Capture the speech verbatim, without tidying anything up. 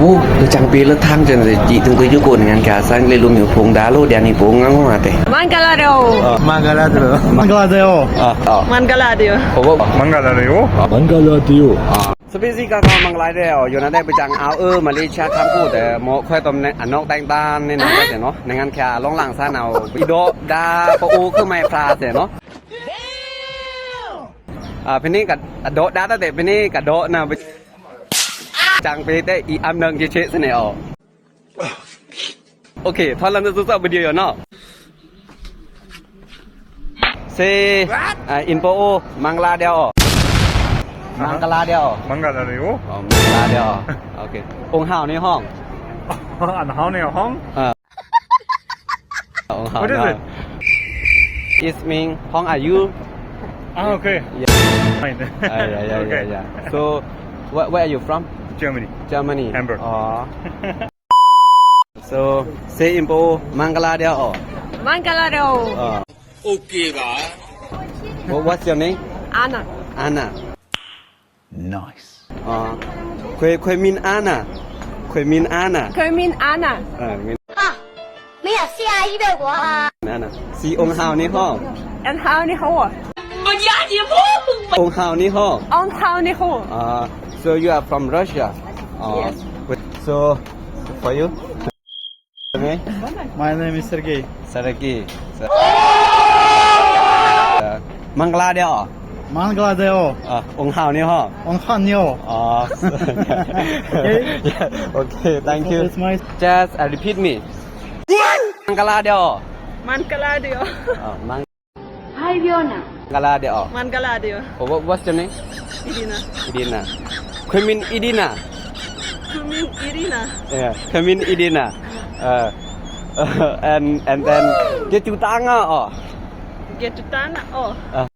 အိုး လချံပေလထန်း ကျွန်တော် ကြည့်တုန်းက ရုပ်ကို နိုင်ငံခြား စံလေးလိုမျိုး ဖုန်းဒါလို ဒန်နီ ဖုန်းငါငေါ် အတဲ။ မင်္ဂလာဒဲအို။ မင်္ဂလာဒဲအို။ မင်္ဂလာဒဲအို။ အာ။ မင်္ဂလာဒဲအို။ ဟိုဘို့။ မင်္ဂလာဒဲအို။ မင်္ဂလာဒဲအို။ အာ။ စပီစီကါကါ မင်္ဂလာဒဲအို။ ယိုနာဒဲ ပချံအဝ်အွော့ မလေးရှား ထန်းကို တဲ မော့ခွဲး တမ်နဲ အနောက်တိုင်းသား နေနော် တဲနော်။ နိုင်ငံခြား လောင်းလန့် စားနော် ဒီး ဒါ ပအိုး ခမဲဖရာ တဲနော်။ အာ ဖဲန့ၣ်က အဒီး ဒါ တဲ ဖဲန့ၣ်ကဒီး နာ ပ ချံပေတဲ အီအမ်နင် ကချေစနေအို။ Okay, ထွာလန် စူးစူး ဗီဒီယို နော်။ Say, uh, in Pao, မင်္ဂလာဒဲအို။ မင်္ဂလာဒဲအို။ မင်္ဂလာဒဲအို။ Oh, မင်္ဂလာဒဲအို။ Okay. အိုင်ဟဝ်နေဟွင်။ အိုင်ဟဝ်နေဟွင်။ Uh, What is it? It's mean, how are you? Ah, okay. Yeah. Fine. Ah, yeah, yeah, yeah, yeah. So, where, where are you from? Germany. Germany. Hamburg. Oh. So, say in Pao, မင်္ဂလာဒဲအို။ မင်္ဂလာဒဲအို။ Oh. Okay ပါ။ What, what's your name? Anna. Anna. Nice. အာ ခွေး ခွေးမင်းအာနာ ခွေးမင်းအာနာ ခွေးမင်းအာနာ။ အာ မင်း ဟာ မင်းက ဆရာကြီးပဲကွာ။ အာနာ စီအိုင်ဟဝ်နေဟွင်။ အိုင်ဟဝ်နေဟွင်။ အိုင်ဟဝ်နေဟွင်။ အိုင်ဟဝ်နေဟွင်။ အာ so you are from Russia? Yes. So, for you? My name is Sergey. Sergey. အာ မင်္ဂလာဒဲအို။ မင်္ဂလာဒဲအို။ အာ အိုင်ဟဝ်နေဟွင်။ အိုင်ဟဝ်နေဟွင်။ အာ Okay. Yeah, okay, thank you. It's my... Just, uh, repeat me. မင်္ဂလာဒဲအို။ မင်္ဂလာဒဲအို။ အာ မင်္ဂလာဒဲအို။ မင်္ဂလာဒဲအို။ Oh, what, what's your name? Irina. Irina. ခွေးမင်း Irina. ခွေးမင်း Irina. Yeah, ခွေးမင်း Irina. Uh, and, and then, ဂ့ၤတူတၢ်ငါအို။ ဂ့ၤတူတၢ်ငါအို။ Uh,